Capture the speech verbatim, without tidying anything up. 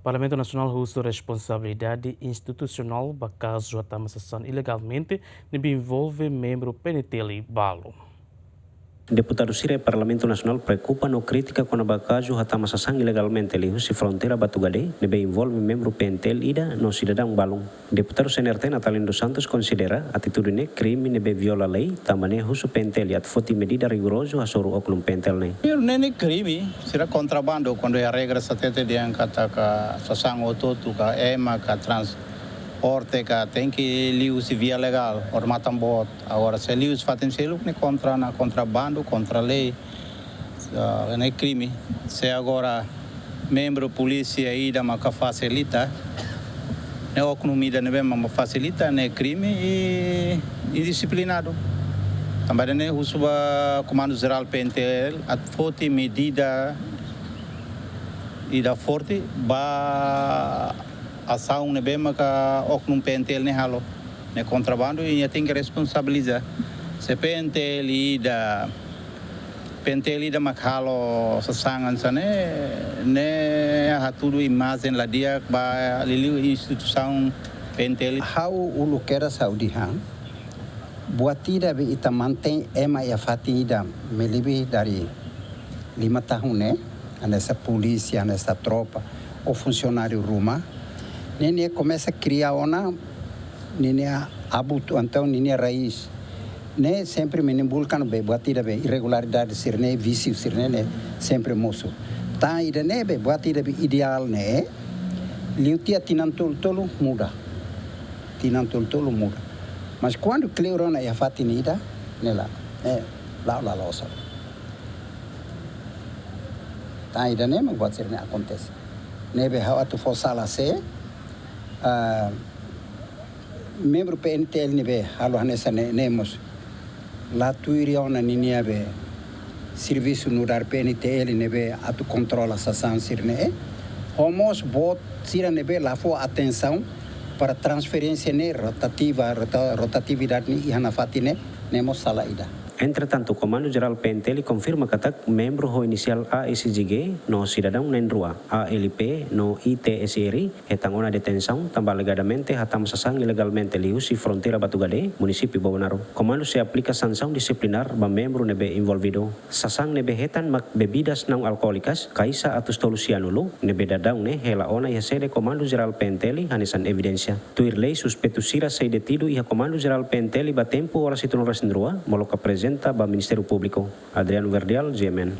Parlamentu Nasionál husu responsabilidade institusionál ba kazu hatama sasán ilegalmente ne'ebé envolve membru P N T L balu. Deputadu sira iha Parlamentu Nasionál preokupa no kritika kona-ba kazu hatama sasán ilegalmente liuhusi fronteira Batugade ne'ebé envolve membru P N T L ida no sidadaun balun. Deputadu C N R T Natalino dos Santos konsidera atitude ne'e krime ne'ebé viola lei, tanba ne'e husu P N T L atu foti medida rigorozu hasoru oknum P N T L ne'e. Primeiru, ne'e, ne'e krime, sira kontrabandu, kuandu iha regra hatete dehan katak sasán hotu-hotu ka ema ka transporte ka tenke liuhusi via legál, hodi matan boot. Agora, se liuhusi fatin seluk ne'e kontra ona, kontrabandu, kontra lei, ah, ne'e krime. Se agora membru polísia ida maka fasilita, ne'e oknum ida ne'ebé mak fasilita, ne'e krime i indisiplinadu. Tanba ne'e husu ba Komandu Jerál P N T L atu foti medida ida forte ba asaun ne'ebé maka oknum P N T L ne'e halo. Ne'e kontrabandu i nia tenke responsabiliza. Se P N T L ida, P N T L ida mak halo sasán hanesan ne'e, ne'e hatudu imajen la di'ak ba liuliu instituisaun P N T L. Ha'u uluk kedas ha'u dehan, buat ida be ita mantein ema iha fatin ida mak lebih dari lima tahun ne'e, hanesan polísia, hanesan tropa, ou funsionáriu ruma, ne'e, ne'e komesa kria ona ninia abutu, entaun ninia raiz. Ne'e sempre menimbulkan be buat ida be irregularidade sira-ne'e, vísiu sira-ne'e, ne'e sempre mosu. Tan ida-ne'e be buat ida be ideál ne'e, liu tiha tinan tolu-tolu muda. Tinan tolu-tolu muda. Mas kuandu kleur ona iha fatin ida, ne'e lae, ne'e la'o la loos. Tan ida-ne'e mak buat sira-ne'e akontese. Ne'ebé ha'u atu fó sala se, ah, membru P N T L ne'ebé halo hanesan ne'e, ne'e mós la tuir ona ninia be servisu nu'udar P N T L ne'ebé atu kontrola sasán sira-ne'e. Ho mós boot sira ne'ebé la fó atensaun para transferénsia ne'e rotativa, rota-, rotatividade ne'e iha nafatin ne'e, ne'e mós sala ida. Entretantu, Komandu Jerál P N T L konfirma katak membru ho inisiál A S J G no sidadaun na'in-rua, A L P no I T S R, hetan ona detensaun tanba alegadamente hatama sasán ilegalmente liuhusi fronteira Batugade, munisípiu Bobonaro. Komandu sei aplika sansaun disiplinár ba membru ne'ebé envolvidu. Sasán ne'ebé hetan mak bebidas não alcoólicas, kaixa atus tolu sianulu, ne'ebé daudaun ne'e hela ona iha sede Komandu Jerál P N T L hanesan evidénsia. Tuir lei, suspeitu sira sei detidu iha Komandu Jerál P N T L ba tempu oras hitunulu resin rua, molok aprezenta ba Ministériu Públiku. Adriano Verdial, G M N.